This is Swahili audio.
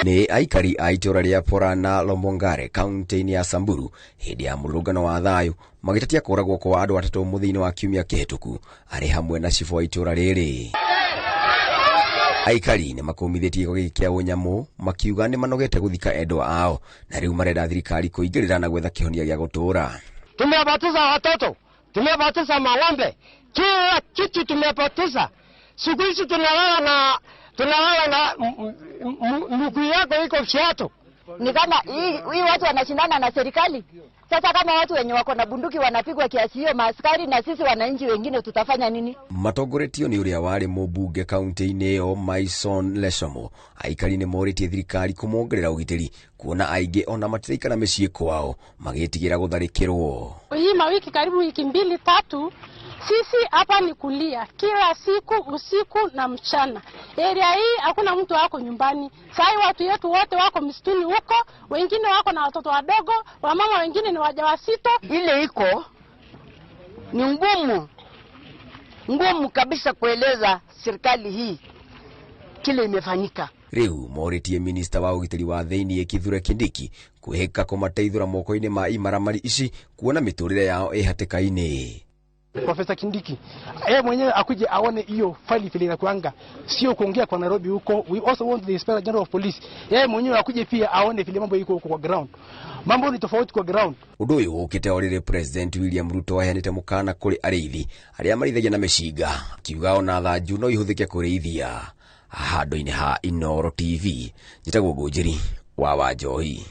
Nĩ aikari a itũra rĩa Porana Lombongare kaunti-inĩ ya Samburu hĩndĩ ya mũrũrũngano wa thayũ magĩtetia kũragwo kwa andũ atatũ mũthia-inĩ wa kiumia kĩhĩtũku arĩ hamwe na cibũ wa itũra rĩrĩ. Aikari nĩ makũmithĩtie gĩko gĩkĩ kĩa ũnyamũ makiuga nĩ manogete gũthika endwa ao na rĩu marenda thirikari kũingĩrĩra na gwetha kĩhonia gĩa gũtũũra. Tumepoteza watoto, tumepoteza mang'ombe, kila kitu tumepoteza. Siku hizi tunalala na miguu yako iko viatu. Ni kama hii watu wanashindana na serikali. Sasa kama watu wenye wako na bunduki wanapigwa kiasi hiyo, maaskari na sisi wananchi wengine tutafanya nini? Matongoretio nĩ ũrĩa warĩ mũmbunge kaunti-inĩ ĩyo Maison Leshomo, aikari nĩ morĩtie thirikari kũmongerera ũgitĩri kuona aingĩ ona matiraikara mĩciĩ kwao magĩtigĩra gũtharĩkĩrwo. Hii mawiki karibu wiki mbili tatu, sisi hapa ni kulia kila siku usiku na mchana. Area hii hakuna mtu wako nyumbani. Sai watu yetu wote wako msituni huko, wengine wako na watoto wadogo, wamama wengine ni wajawazito. Ile iko ni ngumu, ngumu kabisa kueleza serikali hii kile imefanyika. Rĩu morĩtie minista wa ũgitĩri wa thĩiniĩ Kithure Kindiki kwĩhĩka kũmateithũra moko-inĩ ma imaramari ici kuona mĩtũrĩre yao ĩ hatĩka-inĩ. Profesa Kindiki yeye mwenyewe akuje aone hiyo faili vile inakuanga, sio kuongea kwa Nairobi huko. We also want the Inspector General of Police, yeye mwenyewe akuje pia aone vile mambo iko huko kwa ground. Mambo ni tofauti kwa ground. Ũndũ ũyũ ũkĩte o rĩrĩ President William Ruto aheanĩte mũkana kũrĩ arĩithi arĩa marĩithagia na mĩcinga akiuga ona thanju no ihũthĩke kũrĩithia. Handũ-inĩ ha Inooro TV, njĩtagwo Ngũnjĩri wa Wanjohi.